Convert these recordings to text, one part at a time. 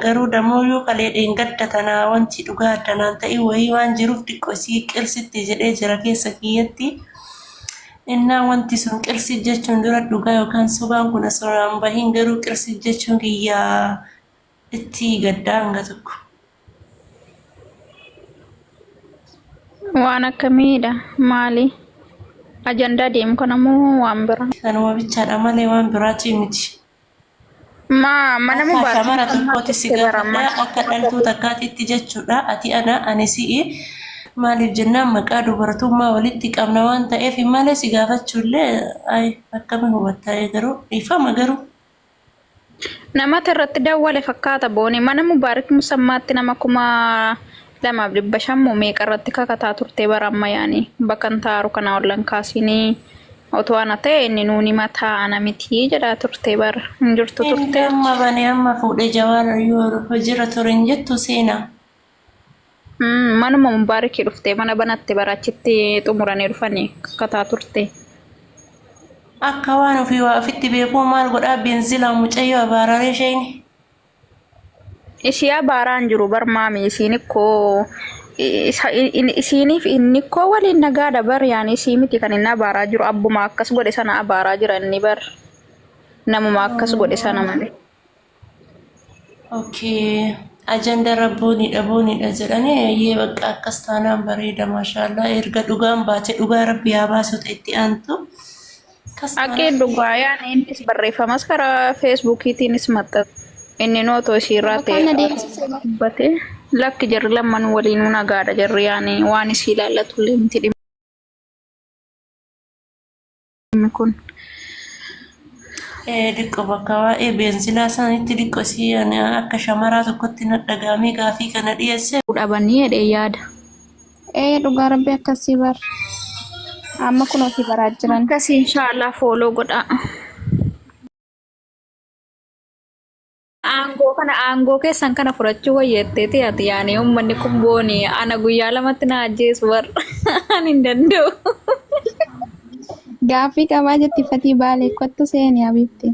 Garuu damooyuu kalee dheengadda tanaa wanti dhugaa adda naan ta'in wayii waan jiruuf diqqo isii qilsitti jedhee jira keessa kiyyatti. Innaa wanti sun qilsi jechuun dura dhugaa yookaan sobaan kun osoo naan bahin garuu qilsi jechuun kiyya itti gaddaa hanga tokko. Waan akkamiidha? Maali? Ajandaa deemu kana moo waan biraa? Kanuma bichaadha malee waan biraatii miti. Maa mana Akka mubaarak shamara ammaa tokkooti si turte bara gaafadha mana akka dhaltuu takkaatitti jechuudha ati ana ani si'i maaliif jennaan maqaa dubartummaa walitti qabna waan ta'eef malee si gaafachuullee ay akkami hubatta garuu dhiifama garuu. Namatu irratti dawwale fakkaata booni mana mubaarik musammaatti nama 2500 moo meeqa irratti kakataa turte bara amma yaani bakka hin taaru kana ollan kaasinii Otoo ana ta'e inni nuun himataa ana miti jedhaa turte bar hin jirtu Inni turte amma achi. bane amma fuudhe jawaar yoo hojirra ture hin jettu seena. Manuma mubaarikii dhuftee mana banatte bara achitti xumuranii dhufanii kakkataa turte. Akka waan ofii waa ofitti beekuu maal godhaa benzilaa mucayyoo abaararee isheen. Ishii abaaraan jiru bar maami isiin ikkoo isiiniif inni ikkoo waliin nagaadha bar yaani isii miti kan inni abaaraa jiru abbuma akkas godhe sana abaaraa jira inni bar namuma akkas godhe sana malee. Okay. Ajanda rabboonidha boonidha jedhanii eeyyee bakka akkas taanaan bareeda maashaallah erga dhugaan baate dhugaa rabbi haa baasu ta'e itti aantu. Akkas Haqii taanaan dhugaa yaani innis barreeffamas karaa feesbuukiitiinis maxxansa. Inni otoo isiirraa ta'e Bakkaan na deemsise bar. dubbate lakki jarri lamman waliinuu nagaadha jarri yaani waan isii ilaallatullee miti dhimmi kun. Ee diqqo bakka waa'ee beenzilaa sanitti diqqo isii ani akka shamaraa tokkotti na dhagaamee gaafii kana dhiyeesse. dhabanii jedhee yaada. Ee dhugaa rabbi akkasii bar. Amma kunoo si baraa jiran. Akkasii inshaallah fooloo godhaa. Aangoo kana aangoo keessan kana fudhachuu wayyeetteeti ati yaani uummanni kun booni ana guyyaa lamatti na ajjeesu bar ani hin danda'u. Gaaffii qabaa jetti fatii baalee kottu seeni habiibti.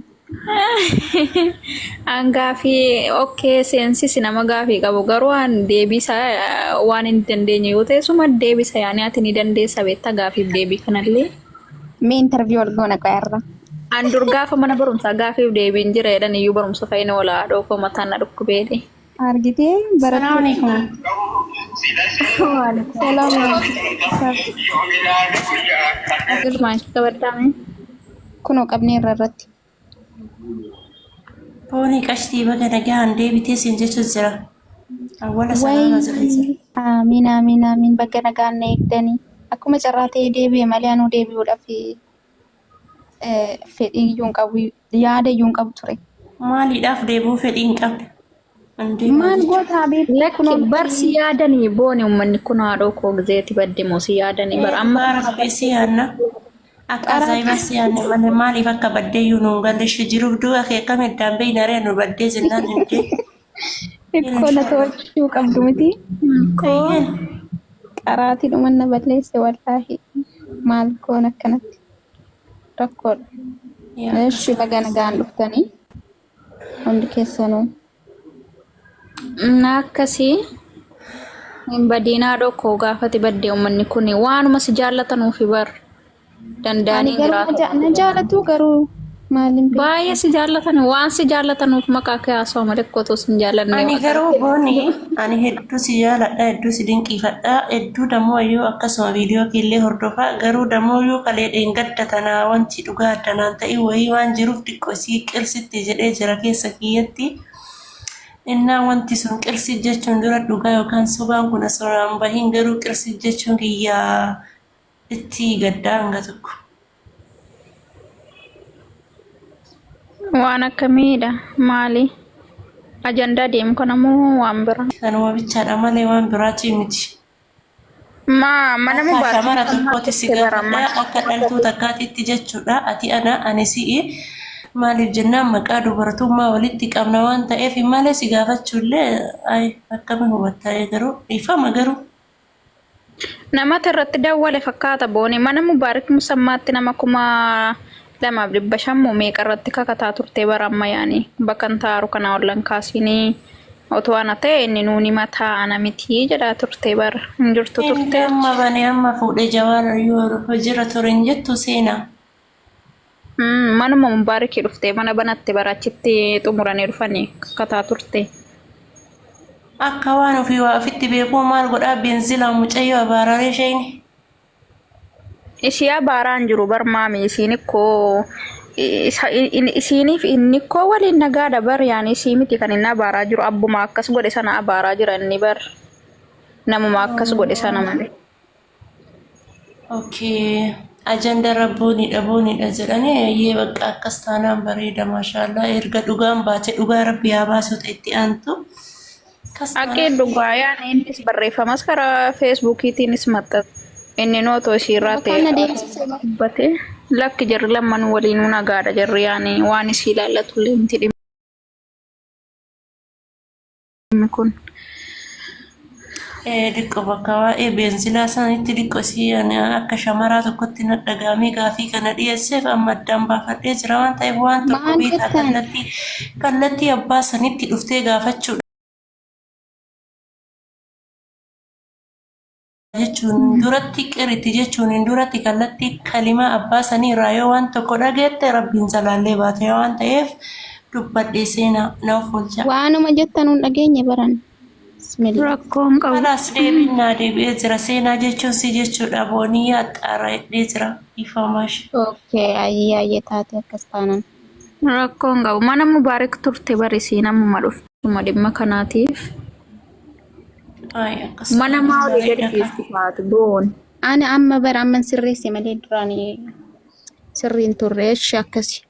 An gaafii okkee seensisi nama gaafii qabu garuu an deebisa waan hin dandeenye yoo ta'e suma deebisa yaani ati ni dandeessa beekta gaafiif deebii kanallee. Mee interview wal goona qoyarra. An dur gaafa mana barumsaa gaafiif deebiin jira jedhan iyyuu barumsa fayyina oolaa haadhoo koo mataan na dhukkubeedhe. Argitee Salaamu barattoota. alaikum. Salaam alaikum. Girmaanchi qabaddaame. Kunoo qabneerra irratti. Boonii qashtii baga nagaan deebitee siin jechu jira. Awwala salaama jedhee jira. Wayii amiin amiin amiin baga nagaan na eegdanii. Akkuma carraa ta'ee deebi'e malee anuu deebi'uudhaaf fedhii iyyuu hin qabu yaada iyyuu hin qabu ture. Maaliidhaaf deebi'uu fedhii hin qabne? An deemaa Maal jechuudha. goota habiibti Lakki kunoo bar si yaadanii booni uummanni kun haadhoo koo gizeeti badde moo si yaadanii bar Ee amma dhugaa rabbii si yaanna. Akka ajaa'ibaa si yaanne malee maaliif akka baddee iyyuu nuun galle ishee jiruuf du'a kee akkam eddaan beeyna ree nu baddee jennaan hin dee. Ikkoo na to'achuu qabdu miti. koo Eeyyeen. Qaraatii dhuman na balleesse wallaahi. Maal goon akkanatti rakkoodha. Yaa akkas Eshi baga nagaan dhuftanii hundi keessanuu. Na akkasii hin badiin haadhoo koo gaafati badde uummanni kun waanuma si jaallatanuufi bar Ani danda'anii garuu na jiraatan. na jaalatu garuu maaliin beeku. Baay'ee si jaallatan waan si jaallatanuuf maqaa kee haasa'u malee kootu si hin jaallanne Ani garuu booni ani hedduu si jaaladha hedduu si dinqiifadha hedduu dammoo iyyuu akkasuma viidiyoo keellee hordofaa garuu dammoo iyyuu kalee dheengadda tanaa wanti dhugaa addanaan ta'e wayii waan jiruuf diqqo isii qilsitti jedhee jira keessa kiyyatti. Innaa wanti sun qilsi jechuun dura dhugaa yookaan sobaan kun osoo naan bahin garuu qilsi jechuun kiyya itti gaddaa hanga tokko. Waan akkamiidha? Maali? Ajandaa deemu kana moo waan biraa? Kanuma bichaadha malee waan biraatii miti. Maa mana Akka mubaarak shamara ammaa tokkooti si turte bara gaafadha mana akka dhaltuu takkaatitti jechuudha ati ana ani si'i maaliif jennaan maqaa dubartummaa walitti qabna waan ta'eef malee si gaafachuullee ay akkami hubatta garuu dhiifama garuu. Namatu irratti dawwale fakkaata booni mana mubaarik musammaatti nama 2500 moo meeqa irratti kakataa turte bara amma yaani bakka hin taaru kana ollan kaasinii. Otoo ana ta'e inni nuun himataa ana miti jedhaa turte bar hin jirtu Inni turte amma achi. bane amma fuudhe jawaar yoo hojirra ture hin jettu seenaa. Manuma Mubaarikii dhuftee mana banatte bara achitti xumuranii dhufanii kakkataa turte. Akka waan ofii waa ofitti beekuu maal godhaa benzilaa mucayyoo abaararee isheen. Ishii abaaraa hin jiru bar maami isiin ikkoo isiiniif inni ikkoo waliin nagaadha bar yaani isii miti kan inni abaaraa jiru abbuma akkas godhe sana abaaraa jira inni bar namuma akkas godhe sana malee. Okay. Ajanda rabboonidha boonidha jedhanii eeyyee bakka akkas taanaan bareeda maashaallah erga dhugaan baate dhugaa rabbi haa baasu ta'e itti aantu. Akkas Haqii taanaan dhugaa yaani innis barreeffamas karaa feesbuukiitiinis maxxansa. Inni nootoo isiirraa ta'e Bakka na deemsise bara. dubbate lakki jarri lamman waliinuu nagaadha jarri yaani waan isii ilaallatu illee miti dhimmi kun. Diqqo bakka waa'ee beenzilaa sanitti diqqo isii ani akka shamaraa tokkotti na dhagaamee gaafii kana dhiyeesseef amma addaan baafadhee jira waan ta'eef waan tokko Maal beekaa jettan? kallattii kallattii abbaa sanitti dhuftee gaafachuudha jechuun duratti qiritti jechuun duratti kallattii kalimaa abbaa sanii irraa yoo waan tokko dhageette rabbiin jalaallee baate waan ta'eef dubbadhee seenaa na of oolcha. Waanuma jettan hin dhageenye baran. Bismillah. Rakkoon qabu. Kalaas deebiin naa deebi'ee jira. Seenaa jechuun si jechuudha. Boonii axxaara jedhee jira. Ifamash. Okay, ayyee ayyee taate akkas taanan. Rakkoon qabu. Mana Mubaarik turte bari isiin ammuma dhuftuma dhimma kanaatiif. Ay akkas Mana taanaan maa olii gadi bareeda kaa. fiifti taatu boon. Ani amma bara amman sirreesse malee duraan sirriin turre eshi akkasi.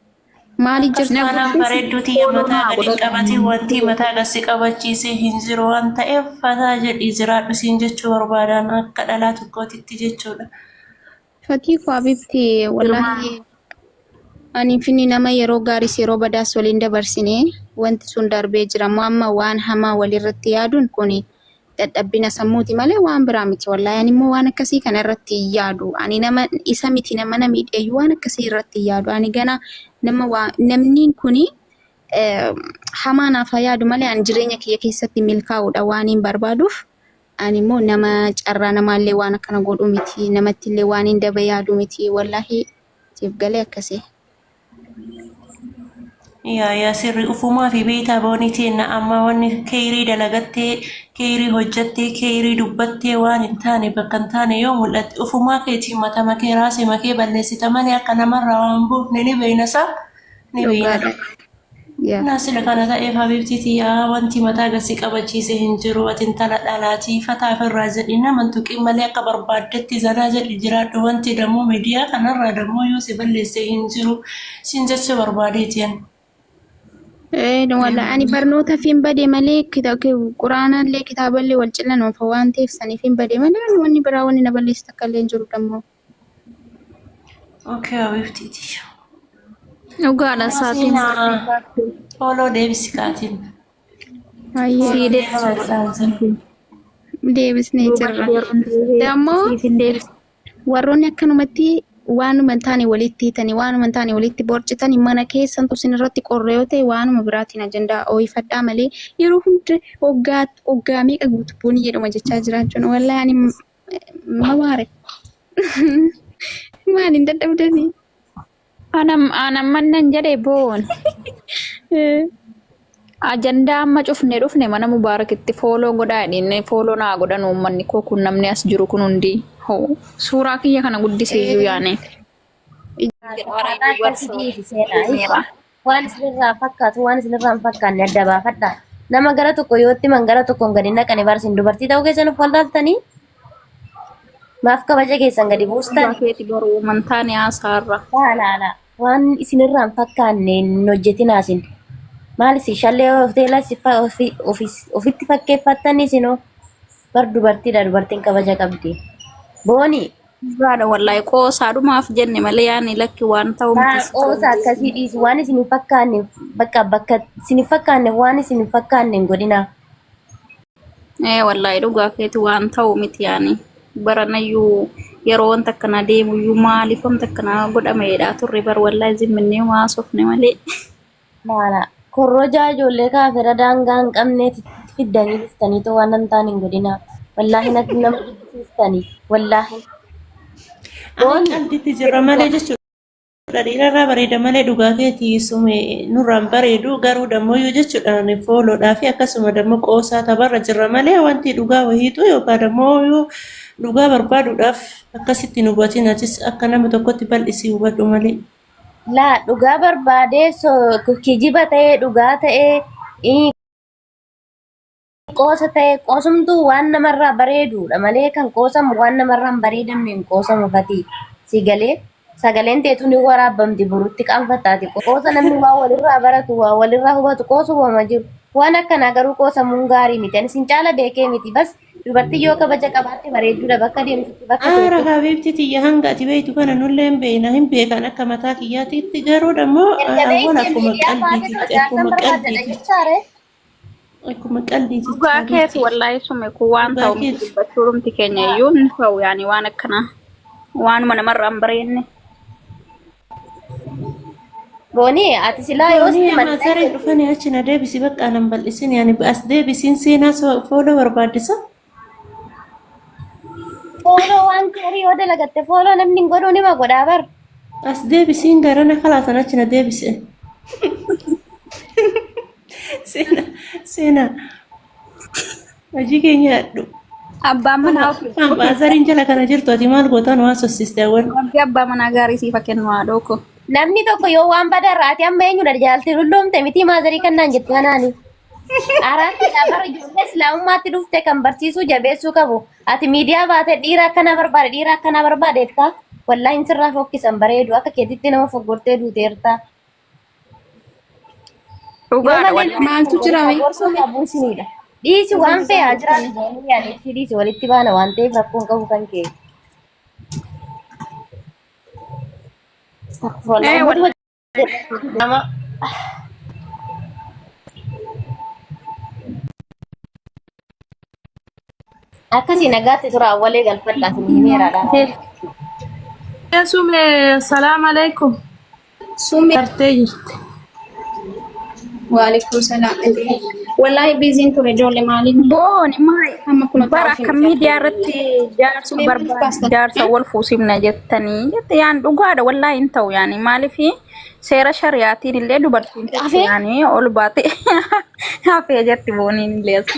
Maali Akkas jirti? Na taanaan guddisi bareedduu tiyya fooloo mataa naa gadi hin godhadhu. qabatin wanti mataa gad si qabachiise hin jiru waan ta'eef fataa jedhii jiraadhu siin jechuu barbaadaan akka dhalaa tokkootitti jechuudha. Fatii koo habibti Girmaa. wallahi ani finni nama yeroo gaariis yeroo badaas waliin dabarsine wanti sun darbee jira immoo amma waan hamaa walirratti yaaduun kun dadhabbina sammuuti malee waan biraa miti wallahi ani immoo waan akkasii kana irratti hin yaadu ani nama isa miti nama na miidheeyyuu waan akkasii irratti hin yaadu ani gana nama waa namni kuni hamaa naaf haa yaadu malee ani jireenya kiyya keessatti milkaa'uudha waan hin barbaaduuf Ani immoo nama carraa namaallee waan akkana godhu miti namattillee waan hin daba yaadu miti wallaahi siif galee akkasii. Yaa yaa sirri ufumaa fi beeytaa boonii teenna amma wanni keeyrii dalagattee keeyrii hojjattee keeyrii dubbattee waan hin taane bakka hin taane yoo mul'atte ufumaa keetii matama kee raasema kee balleessita malee akka namarraa waan buufne ni beeyna saa ni beeyna. Dhugaadha. Yaa. Naa sila kana ta'eef habiibtii tiyyaa wanti mataa gad si qabachiise hin jiru ati intala dhalaatii fataa ofirraa jedhi nama hin tuqin malee akka barbaaddetti zanaa jedhi jiraadhu wanti dammoo miidiyaa kanarraa dammoo yoo si balleesse hin jiru siin jechuu barbaadeeti ani. Ee walla ani barnootaaf hin bade malee quraanallee kitaaballee wal cina noofa waan ta'eef saniif hin bade malee ani wanni biraa wanni na balleessu takka illee hin jiru dammoo. Okay habiibtii tiyya. Dhugaadha Ammoo saatiin seenaa barnee kaafte. Fooloo deebisi kaatiin. Baay'ee Sii Fooloo deebisi deebisa. godhaan jira. deebisnee Duuba jirra. yeroon deebi'ee Dammoo siif hin deebisa. warroonni akkanumatti waanuma hin taane walitti hiitanii waanuma hin taane walitti borcitanii mana keessantu isin irratti qorre yoo ta'e waanuma biraatiin ajandaa ooyifadhaa malee yeroo hunda hoggaa hoggaa meeqa guutuu boonii jedhuma jechaa jiraachuun wallahi ani mamaare maal hin dadhabdanii. Anam anam mannan jedhe boon. Ajandaa amma cufne dhufne mana Mubaarakitti fooloo godhaa jedheen fooloo naa godhan uummanni koo kun namni as jiru kun hundi. Hoo suuraa kiyya kana guddisee iyyuu yaane. Akkaataa akkasii dhiisi seenaa. Waan isinirraa fakkaatu waan isinirraa hin fakkaanne adda baafadha. Nama gara tokko yoo itti himan gara tokkoon gadi naqani barsiin dubartii ta'uu keessan of wallaaltanii maaf kabaja keessan gadi buustan. Dhugaa keeti garuu amantaan haasaarra. Laa laa laa waan isinirraa hin fakkaanne hin hojjetinaa isin. Maal isin shallee hoteela ofitti fakkeeffattanii isinoo bar dubartiidha dubartiin kabaja qabdi. Booni Dhugaadha wallaahi qoosaadhumaaf jenne malee yaani lakki waan ta'u miti Maa si qoosa akkasii dhiisi waan isin hin fakkaanne bakka bakka isin hin fakkaanne waan isin hin fakkaanne hin godhinaa. Ee wallaahi dhugaa keeti waan ta'u miti yaani baranayyuu yeroo wanta akkanaa deemuyyuu maaliif wanta akkanaa godhama jedhaa turre bar wallaahi zimminnee haasofne malee. Maala korrojaa ijoollee kaafira daangaa hin qabneeti Fiddanii dhuftanii too waan hin taane hin godhinaa. Wallaahi natti nama jibbisiistanii. Wallaahi. Ani Booni. qalditti jirra malee jechuudha. Dhiirarraa bareeda malee dhugaa keetii sume nurraan bareedu garuu dammoo yoo jechuudhaan fooloodhaa fi akkasuma dammoo qoosaa tapharra jirra malee wanti dhugaa wahiitu yookaan dammoo yoo dhugaa barbaaduudhaaf akkasitti nu hubatin atis akka nama tokkotti bal'isii hubadhu malee. Laa dhugaa barbaadee kijiba ta'ee dhugaa ta'ee qoosa ta'e qoosumtuu waan namarraa bareeduudha malee kan qoosamu waan namarraa hin bareedamne hin qoosamu fatii si galee sagaleen teetu ni waraabamti borutti qaanfattaati qoosa namni waan walirraa baratu waan walirraa hubatu qoosuma jiru waan akkanaa garuu qoosamuun gaarii miti ani sin caala beekee miti bas dubartii yoo kabaja qabaatte bareedduudha bakka deemtutti bakka Aara teetutti. habiibti tiyya hanga ati beektu kana nullee hin beekna hin beekan akka mataa kiyyaatitti garuu dammoo Erga awwal beektee akkuma miidiyaa baatetu qalbiititti jaarsan akkuma barbaadadha qalbiititti jechaare. Akkuma qalbiititti Dhugaa keeti habiibti wallaahi sume kun waan dhugaa ta'u miti keeti. dubbachuu dhumti keenya iyyuu hin ta'u yaani waan akkanaa waanuma namarraa hin bareenne. Booni ati silaa yoo Boonii sitti amma maxxanee sareen dhufanii achi na deebisi bakka nan bal'isin yaani as deebisiin seenaa fooloo barbaadisa. Fooloo waan gaarii yoo dalagatte fooloo namni hin godhuu nima godhaa bar. As deebisiin garana kalaasan achi na deebise. Seenaa seenaa hojii keenya yaadhu. Abbaan manaa ofii Ambaasariin jala kana jirtu ati maal gootaan waan sossiste awwan. Rabbi abbaa manaa gaarii siif haa kennu haadhoo koo. Namni tokko yoo waan badaa irraa ati amma eenyudha jaalti dulloomte mitii maazarii kannaan jettu kanaani. Araarsiidha bara ijoollee islaamummaatti dhufte kan barsiisuu jabeessuu qabu. Ati miidiyaa baatee dhiira akkanaa barbaade dhiira akkanaa barbaadeetta. Wallaahi hin sirraa fokkisan bareedu akka keetitti nama foggortee duuteerta. Yoo Dhugaadha malee wallaahi. Maaltu jira wee? gorsuu qabu isinidha. Dhiisi waan fe'aa jiraatu jedhanii yaadatti dhiisi walitti baana waan ta'eef rakkoon qabu kan kee. Ee Astaghfirullah. wallaahi. Nama akkasii nagaatti tura awwalee galfadhaa isin himeeraadha. Sume salaam alaikum. Sume Tartee jirti. Waalaikum salaam. Wallaahi biiziin ture ijoollee maaliin Booni maal amma kun bara akka miidiyaa irratti jaarsa Sume maaliif barbaad baasta? jaarsa wal fuusifna jettanii jette yaan dhugaadha wallaahi hin ta'u yaani maaliif seera shari'aatiin illee dubartiin tokko Hafee? yaani ol baate hafee jetti booniin illee as.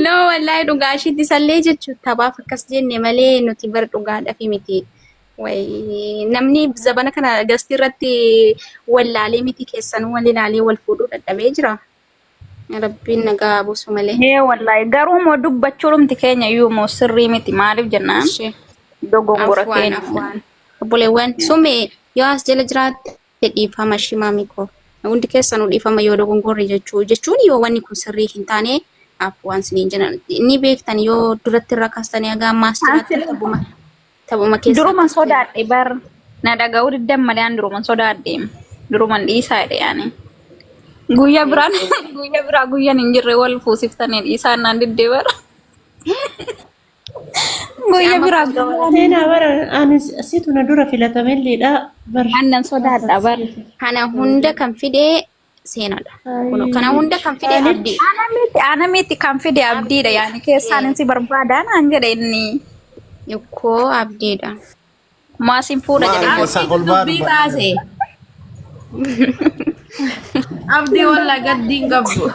No wallaahi dhugaa ishiitti sallee jechuun taphaaf akkas jenne malee nuti bar dhugaadhaaf miti. Wayi namni zabana kana gastii irratti wallaalee miti keessanuu wal ilaalee wal fuudhuu dadhabee jira. Rabbiin nagaa buusu malee. Ee wallaahi garuu immoo dubbachuudhumti keenya iyyuu immoo sirrii miti maaliif jennaan Ishee dogongora afwaan keenya. afwaan. Obboleewwan sume yoo as jala jiraatte dhiifama ishii maamii koo. Hundi keessanuu dhiifama yoo dogongorre jechuu jechuun yoo wanni kun sirrii hin taane afwaan siniin jedhan ni beektan yoo duratti irraa kaastanii haga ammaas jiraattan taphuma taphuma keessa Duruman sodaadhe bar na dhaga'uu diddan malee an duruman sodaadhe duruman dhiisaa jedhe yaani. Guyyaa biraan guyyaa biraa guyyaan hin jirre wal fuusiftanii dhiisaa naan diddee bar. Guyyaa Amma biraa guyyaan Seenaa bara ani situ na dura filatamelleedha bar. annan sodaadha bar. Kana hunda kan fide seenaadha. Kun kana hunda kan fide Kaalid abdii. Ana miti ana miti kan fide abdiidha yaani keessaan Abdii. si barbaadaa naan jedhe inni. Ikkoo abdiidha. Maasin fuudha Maal jedhe. keessaa Abdiitu kolbaa dubbii dubbadha. baase. Abdii walla gaddiin qabdu.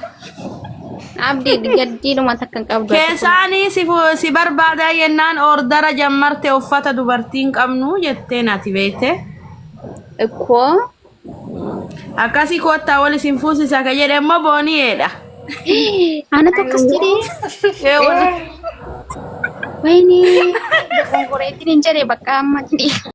Abdii gaddiidhuma takka hin qabdu ati kun. Keessaanii si si barbaadaa jennaan ordara jammarte uffata dubartiin qabnu jetteen ati beekte. Ikkoo Akkasii koottaa wal isin fuusisa ka jedhe immoo booniyeedha. anatu akkas jedhee Ee wal wayinii dogongoreetiin hin jedhe bakka amma jedhee.